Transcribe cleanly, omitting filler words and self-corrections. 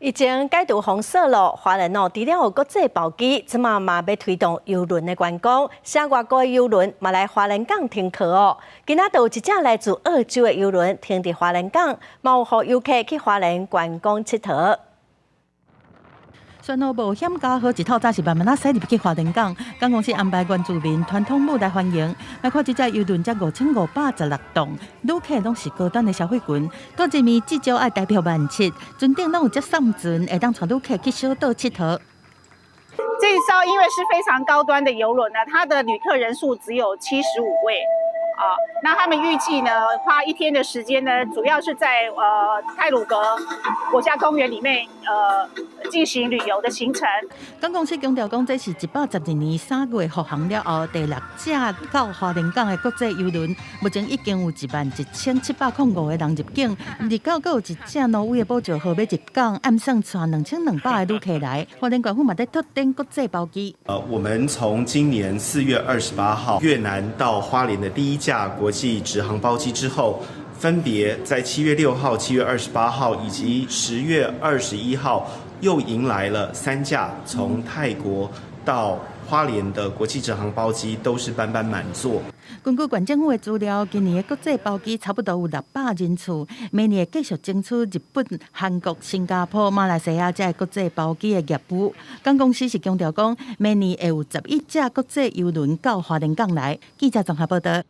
疫情解除封鎖咯，花蓮哦，除了有國際包機，這馬嘛欲推動郵輪的觀光，啥外國的郵輪嘛來花蓮港停靠哦。今仔就有一隻來自澳洲的郵輪停佇花蓮港，嘛有予遊客去花蓮觀光𨑨迌。宣布冒險家號一透早是慢慢仔駛入去花蓮港，港公司安排原住民傳統舞來歡迎。來看這隻郵輪才5516棟，旅客攏是高端的消費群。倒一面至少愛台票17,000，船頂攏有接送船，會當帶旅客去小島𨑨迌。這一艘因為是非常高端的郵輪呢，它的旅客人數只有75位。啊，那他們預計呢，花一天的時間呢，主要是在太魯閣國家公園裡面進行旅遊的行程。港公司強調講，這是112年3月復航了後第六隻到花蓮港的國際郵輪，目前已經有11,705個人入境。日到閣有一隻挪威的寶石號欲入港，按算帶2200個旅客來。花蓮縣府嘛佇拓展國際包機。我們從今年4月28號越南到花蓮的第一架國際直航包機之後，分別在7月6號、7月28號以及10月21號，又迎來了三架從泰國到花蓮的國際直航包機，都是班班滿座。根據縣政府的資料，今年的國際包機差不多有600人次，明年會繼續爭取日本、韓國、新加坡、馬來西亞這個國際包機的業務。港公司是強調講，明年會有11隻國際郵輪到花蓮港來。記者綜合報道。